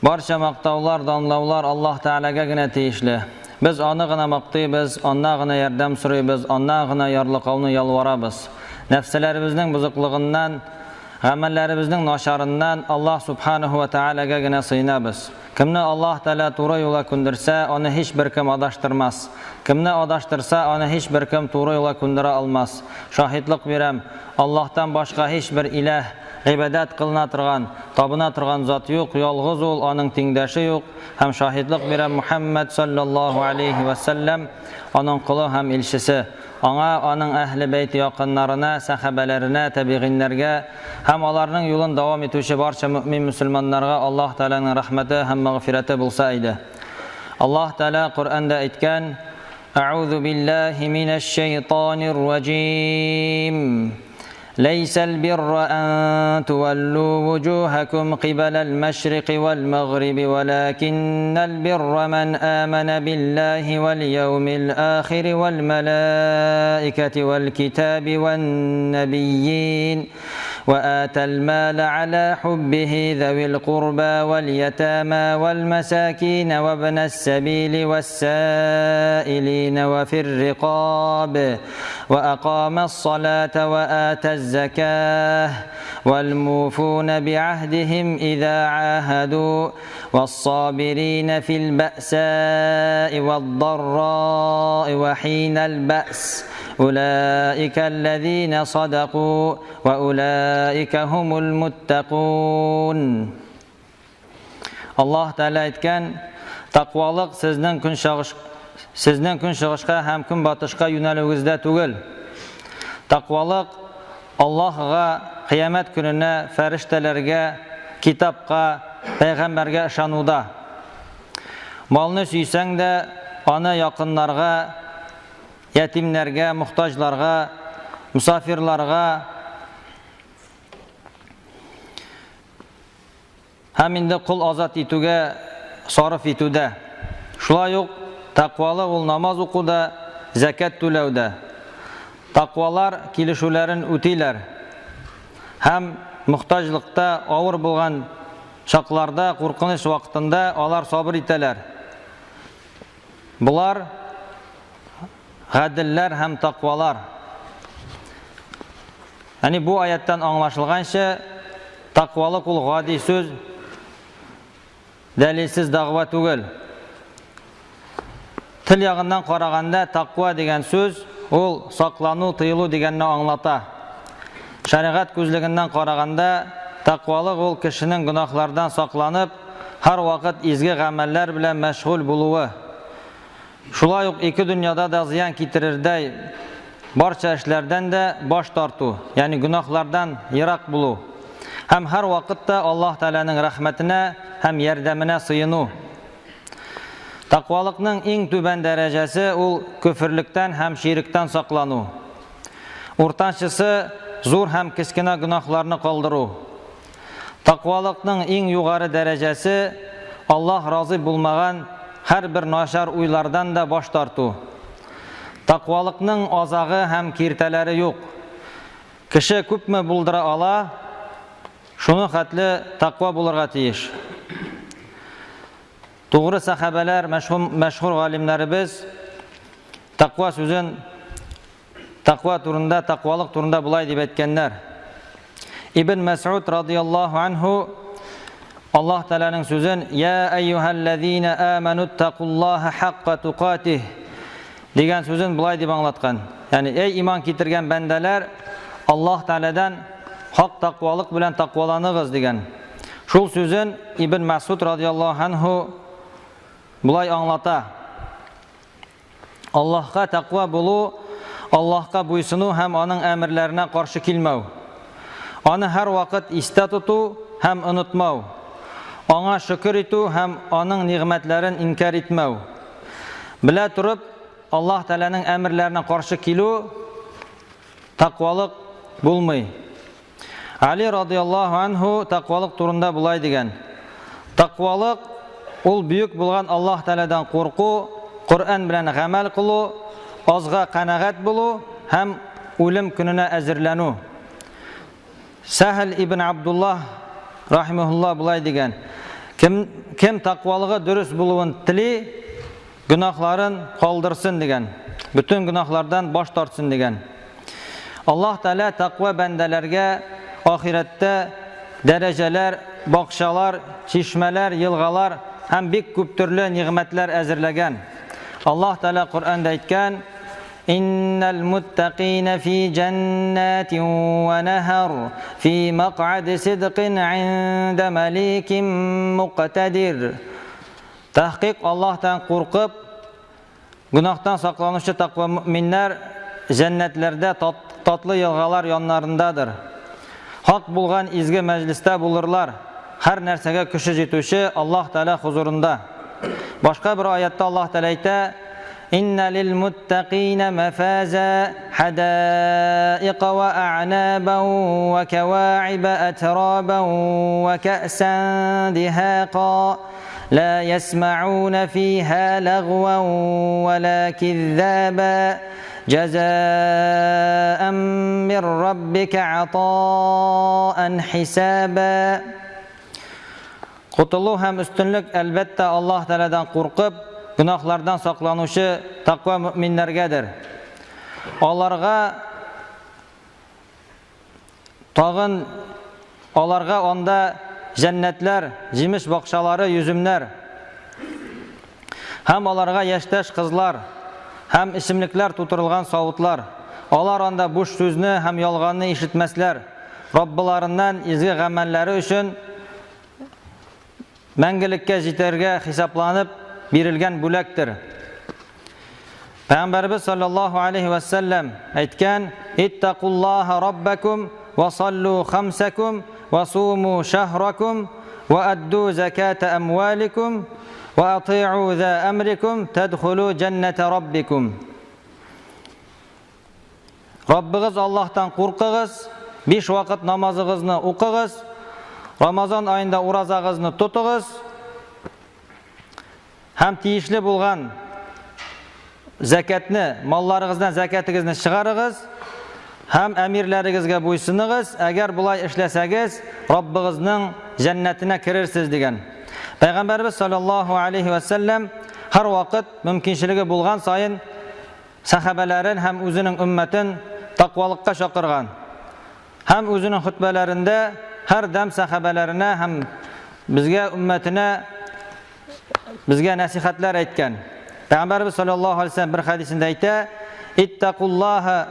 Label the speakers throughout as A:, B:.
A: Барча мактаулар, данлаулар Аллаһ Тәгаләгә генә тиешле. Без Аны гына мактыйбыз, Аннан гына ярдәм сорыйбыз, Аннан гына ярлыкауны ялварабыз. Нәфселәребезнең бозыклыгыннан, гамәлләребезнең начарыннан Аллаһ Субханаһу ва Тәгаләгә генә сыенабыз. Кемне Аллаһ Тәгалә туры юлга күндерсә, аны һичбер кем адаштырмас. Кемне адаштырса, аны һичбер кем туры юлга күндерә алмас. Шаһитлык бирәм, Аллаһтан башка һичбер иләһ, гыйбадәт кылына торган, табына торган зат юк, ялгыз ул, аның тиңдәше юк, һәм шаһитлык бирәм, Мухәммәд салләллаһу алейһи вә сәлләм, аның колы һәм илчесе. Аңа, аның әһле бәйте якыннарына, сәхабәләренә, тәбигыйннәргә һәм аларның юлын дәвам итүче барча мөэмин-мөселманнарга Аллаһ Тәгаләнең рәхмәте һәм мәгъфирәте булса иде. Аллаһ Тәгалә Коръәндә әйткән, Әгъузу биллаһи минәш-шәйтанир раҗим. ليس البر أن تولوا وجوهكم قبل المشرق والمغرب ولكن البر من آمن بالله واليوم الآخر والملائكة والكتاب والنبيين وآتى المال على حبه ذوي القربى واليتامى والمساكين وابن السبيل والسائلين وفي الرقاب وأقام الصلاة وآتى الزكاة والموفون بعهدهم إذا عاهدوا والصابرين في البأساء والضراء وحين البأس أولئك الذين صدقوا وأولئك هم المتقون Аллаһ Тәгалә әйткән, Тәкъвалык сезнең көнчыгыш сезнең көнчыгышка һәм көнбатышка юнәлүегездә түгел. Тәкъвалык Аллаһыга, кыямәт көненә, фәрештәләргә, китапка, пәйгамбәргә ышануда. Малны сөйсәң дә, аны якыннарга, ятимнәргә, мохтаҗларга, мосафирларга, Һәм инде кол азат итүгә сарыф итүдә. Шулай ук тәкъвалы ул намаз укуда, зәкят түләүдә. Тәкъвалар килешүләрен үтиләр һәм мохтаҗлыкта, авыр булган чакларда, куркыныч вакытында алар сабыр итәләр. Болар, гаделләр һәм тәкъвалар. Ягъни бу аяттан аңлашылганча, тәкъвалык ул гади сүз, дәлилсез дәгъва түгел. Тел ягыннан караганда, тәкъва дигән сүз ул саклану, тыелу дигәнне аңлата. Шәригать күзлегеннән караганда, тәкъвалык ул кешенең гөнаһлардан сакланып, һәрвакыт изге гамәлләр белән мәшгуль булуы. Шулай ук ике дөньяда да зыян китерердәй барча эшләрдән дә баш тарту, ягъни гөнаһлардан ерак булу һәм һәрвакытта Аллаһ Тәгаләнең рәхмәтенә һәм ярдәменә сыену. Тәкъвалыкның иң түбән дәрәҗәсе ул көферлектән һәм ширектән саклану. Уртанчысы зур һәм кечкенә гөнаһларны калдыру. Тәкъвалыкның иң югары дәрәҗәсе, Аллаһ разый булмаган һәрбер начар уйлардан да баш тарту. Тәкъвалыкның азагы һәм киртәләре юк. Кеше күпме булдыра ала, шуның хәтле тәкъва булырга тиеш. Тугры сәхабәләр, мәшһүр галимнәребез тәкъва сүзен Тәкъва турында, тәкъвалык турында болай дип әйткәннәр. Ибн Мәс'уд радияллаһу анһу Аллаһ Тәгаләнең сүзен Я әйюһәлләзина аману тәкуллаһа хакка тукатих дигән сүзен болай дип аңлаткан. Ягъни, эй иман китергән бәндәләр, Аллаһ Тәгаләдән хак тәкъвалык белән тәкъваланыгыз дигән. Шул сүзен Ибн Мәс'уд радияллаһу анһу болай аңлата. Аллаһка тәкъва булу, Аллаһка буйсыну һәм аның әмерләренә каршы килмәү. Аны һәрвакыт истә тоту һәм онытмау. Аңа шөкер итү һәм аның нигъмәтләрен инкяр итмәү. Белә торып, Аллаһ Тәгаләнең әмерләренә каршы килү тәкъвалык булмый. Али радыяллаһу анһу тәкъвалык турында болай дигән: Тәкъвалык ул бөек булган Аллаһ Тәгаләдән курку, Коръән белән гамәл кылу, азга канәгать булу һәм үлем көненә әзерләнү. Сәһл ибн Абдуллаһ рахимаһуллаһ болай дигән: Кем, кем тәкъвалыгы дөрес булуын тели, гөнаһларын калдырсын дигән. Бөтен гөнаһлардан баш тартсын дигән. Аллаһ Тәгалә тәкъва бәндәләргә ахирәттә дәрәҗәләр, бакчалар, чишмәләр, елгалар һәм бик күп төрле нигъмәтләр әзерләгән. Аллаһ Тәгалә Коръәндә әйткән: Иннәл муттакина фи җәннәтин вә нәһәр, фи мәкъәди сидкин индә мәликин муктадир. Тәхкыйк Аллаһтан куркып, гөнаһтан сакланучы тәкъва мөэминнәр җәннәтләрдә татлы елгалар яннарындадыр. Хак булган изге мәҗлестә булырлар, һәр нәрсәгә көче җитүче Аллаһ Тәгалә хозурында. Башка бер аятта Аллаһ Тәгалә әйтә, Инна лил муттакина мафаза хадаика ва а'набан ва каваиба атрабан ва кәсан дихака ла ясма'уна фиха лагван ва ла киззаба җәзаән мин раббика атаан хисаба. Котылу һәм өстенлек, әлбәттә, Аллаһ Тәгаләдән куркып, гөнаһлардан сакланучы тәкъва мөэминнәргәдер. Аларга тагын аларга анда җәннәтләр, җимеш бакчалары, йөземнәр һәм аларга яшьтәш кызлар һәм эчемлекләр тутырылган савытлар. Алар анда буш сүзне һәм ялганны ишетмәсләр. Раббыларыннан изге гамәлләре өчен мәңгелеккә җитәргә хисапланып бирелгән бүләктер. Пәйгамбәребез саллаллаһу алейхи вә сәлләм әйткән: "Иттакуллаһа раббакум ва саллу хамсакум ва суму шахракум ва адду заката амваликум ва ати'у за амрикум тадхулу җанната раббикум." Раббыгыз Аллаһтан куркыгыз, биш вакыт намазыгызны укыгыз, Рамазан аенда уразагызны тотыгыз һәм тиешле булган зәкәтне, малларыгыздан зәкәтегезне чыгарыгыз һәм әмирләрегезгә буйсыныгыз. Әгәр болай эшләсәгез, Раббыгызның җәннәтенә керерсез дигән. Пәйгамбәрбез саллаллаһу алейхи ва сәлләм һәрвакыт мөмкинчелеге булган саен сәхабәләрен һәм үзенең өммәтен тәкъвалыкка чакырган. Һәм үзенең хөтбәләрендә һәрдәм сәхабәләренә һәм безгә өммәтенә безгә нәсихәтләр әйткән. Пәйгамбәрбез саллаллаһу алейһи вәсәлләм бер хәдисендә әйтә: "Иттакуллаһа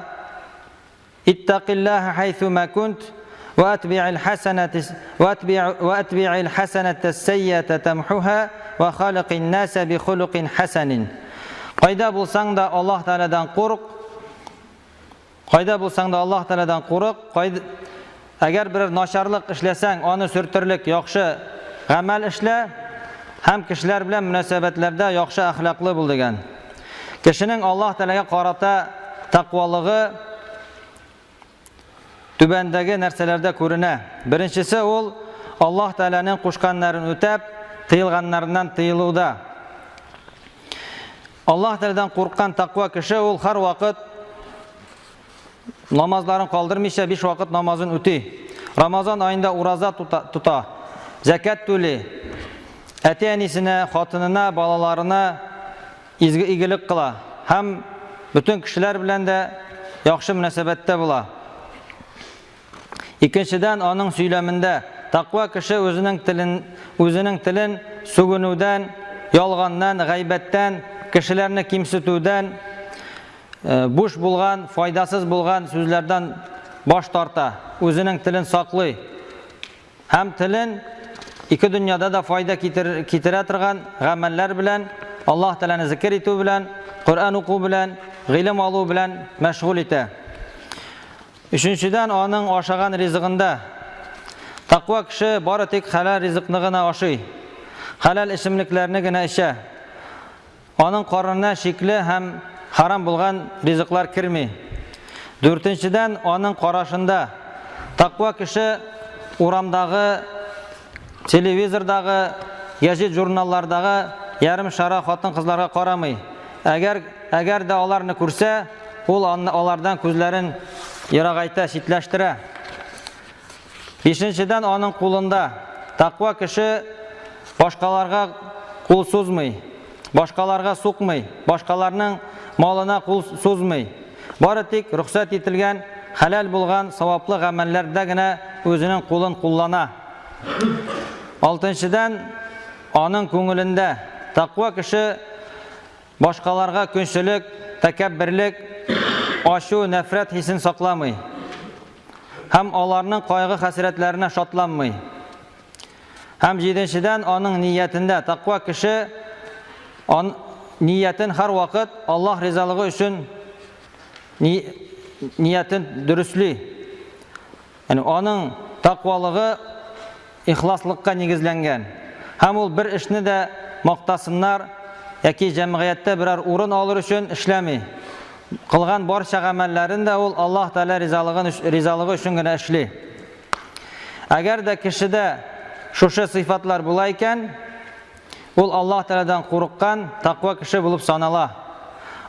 A: иттакиллаһа хайсу ма кунт ва атби'ил хасанати ва атби' ва атби'ил хасаната саййата тамхуха ва халикин наса би хулукин хасанин." Кайда булсаң да Аллаһ Тәгаләдән курк, Кайда булсаң да Аллаһ Тәгаләдән курык, кайд... әгәр берәр начарлык эшләсәң, аны сөртерлек яхшы гамәл эшлә һәм кешеләр белән мөнәсәбәтләрдә яхшы әхлаклы бул дигән. Кешенең Аллаһ Тәгаләгә карата тәкъвалыгы түбәндәге нәрсәләрдә күренә. Беренчесе ул Аллаһ Тәгаләнең кушканнарын үтәп, тыелганнарыннан тыелуда. Аллаһ Тәгаләдән курккан тәкъва кеше ул һәрвакыт намазларын калдырмыйча биш вакыт намазын үти. Рамазан аенда ураза тота, тота зәкят түли. Әти-әнисенә, хатынына, балаларына изге игелек кыла һәм бөтен кешеләр белән дә яхшы мөнәсәбәттә була. Икенчедән, аның сөйләмендә тәкъва кеше үзенең телен, үзенең телен сүгенүдән, ялганнан, гайбәттән, кешеләрне кимсетүдән, э, буш булган, файдасыз булган сүзләрдән баш тарта, үзенең телен саклый. Һәм телен ике дөньяда да файда китер, китерә торган гамәлләр белән, Аллаһ Тәгаләне зикер итү белән, Коръән уку белән, гыйлем алу белән мәшгуль итә. Өченчедән, аның ашаган ризыгында. Тәкъва кеше бары тик хәләл ризыкны гына ашый, хәләл эчемлекләрне генә эчә. Аның карынына шикле һәм харам булган ризыклар керми. Дүртенчедән, аның карашында. Тәкъва кеше урамдагы, телевизордагы, гәҗит-журналлардагы ярым шара хатын-кызларга карамый. Әгәр, әгәр дә аларны күрсә, ул алардан күзләрен ерагайта, читләштерә. Бишенчедән, аның кулында тәкъва кеше Башкаларга кул сузмый, башкаларга сукмый, башкаларның малына кул сузмый. Бары тик рөхсәт ителгән, хәләл булган саваплы гамәлләрдә генә үзенең кулын куллана. Алтынчыдан, аның күңелендә тәкъва кеше башкаларга көнчелек, тәкәбберлек, ачу, нәфрәт хисен сакламый һәм аларның кайгы-хәсрәтләренә шатланмый. Һәм җиденчедән, аның ниятендә тәкъва кеше ан, ниятен һәрвакыт Аллаһ ризалыгы өчен ни, ниятен дөресли. Ягъни аның тәкъвалыгы ихласлыкка нигезләнгән. Һәм ул бер эшне дә мактасыннар яки җәмгыятьтә берәр урын алыр өчен эшләми. Кылган барча гамәлләрен дә ул Аллаһ Тәгалә ризалыгын ризалыгы өчен генә эшли. Әгәр дә кешедә шушы сыйфатлар була икән, ул Аллаһ Тәгаләдән курыккан тәкъва кеше булып санала.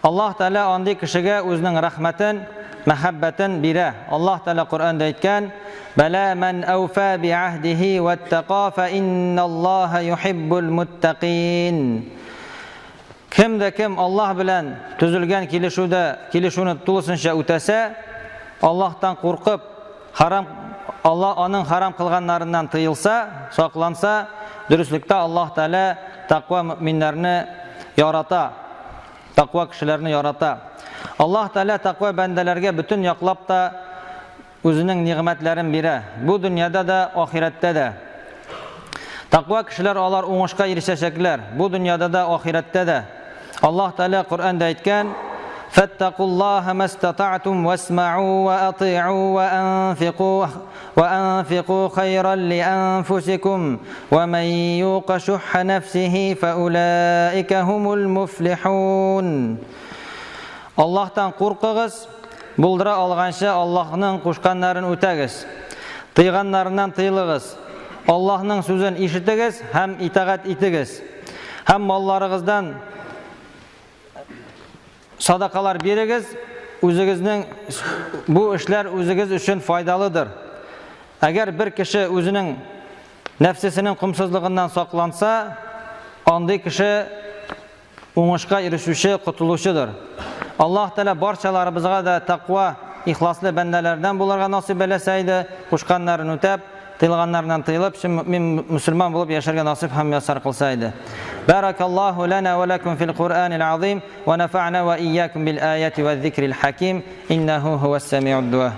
A: Аллаһ Тәгалә андый кешегә үзенең рәхмәтен, мәхәббәтен бирә. Аллаһ Тәгалә Коръәндә әйткән: "Бәлә ман ауфа биаһдихи ваттака фа инналлаһа юхиббул муттакин." Кем дә кем Аллаһ белән төзелгән килешүдә килешүне тулысынча үтәсә, Аллаһтан куркып, Харам, Аллаһ аның харам кылганнарыннан тыелса, сакланса, дөреслектә Аллаһ Тәгалә тәкъва мөэминнәрне ярата, тәкъва кешеләрне ярата. Аллаһ Тәгалә тәкъва бәндәләргә бөтен яклап та үзенең нигъмәтләрен бирә. Бу дөньяда да, ахирәттә дә. Тәкъва кешеләр алар уңышка ирешәчәкләр. Бу дөньяда да, ахирәттә дә. Аллаһ Тәгалә Коръәндә әйткән: "Фаттакуллаһа мастата'тум васмa'у ва ати'у ва анфику ва анфику хайран ли анфусикум ва ман юка шухха нафсихи фаулаика хумул муфлихун." Аллаһтан куркыгыз, булдыра алганча Аллаһның кушканнарын үтәгез. Тыйганнарыннан тыелыгыз. Аллаһның сүзен ишетегез һәм итагать итегез. Һәм малларыгыздан садакалар бирегез, үзегезнең бу эшләр үзегез өчен файдалыдыр. Әгәр бер кеше үзенең нәфсесенең комсызлыгыннан сакланса, андый кеше уңышка ирешүче, котылучыдыр. Аллаһ Тәгалә барчаларыбызга да тәкъва, ихласлы бәндәләрдән булырга насыйп әйләсә иде, кушканнарын үтәп, тыелганнарыннан тыелып, чын мөэмин мөселман булып яшәргә насыйп һәм мияссар кылса иде. Баракаллаһу лана ва лакум фил Куръанил азим ва нафа'на ва ийякум бил аяти ва зикрил хаким иннаху хуас самиуд дуа.